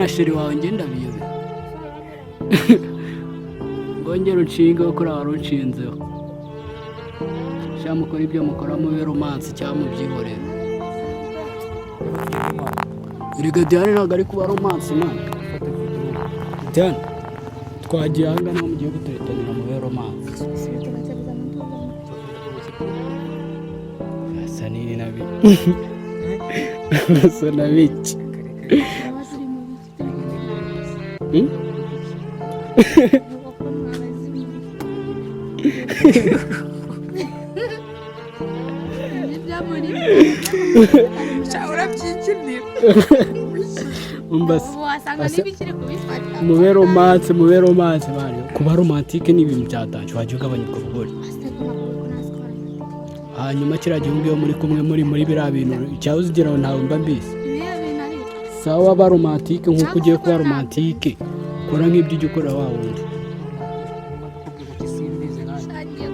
Na chéri wawe ngenda biyobe, ngongere unshingeho kuri wari unshinzeho. Sha, mukora ibyo mukora, mube romance cyangwa mubyihorere. Erega Diane ntabwo ari kuba romance, man. Diane, twagiye ahangaha niho mugiye guteretanira, mube romance. Asa nini na bi asa na biki? Hmm? Urabyikinira. Umva se. Wasanga n'ibikiri kubifata. Mube romance, mube romance bari. Kuba romantique ni ibintu bya danger, wajya ugabanya ubwo bugore. Hanyuma kiriya gihugu iyo muri kumwe muri biriya bintu cyangwa uzigira ngo ntawe mba mbizi. Sawa, ba romantique nk'uko ugiye kuba romantique, kora nk'ibyo ujya ukora wa wundi. Simbizi nanjye.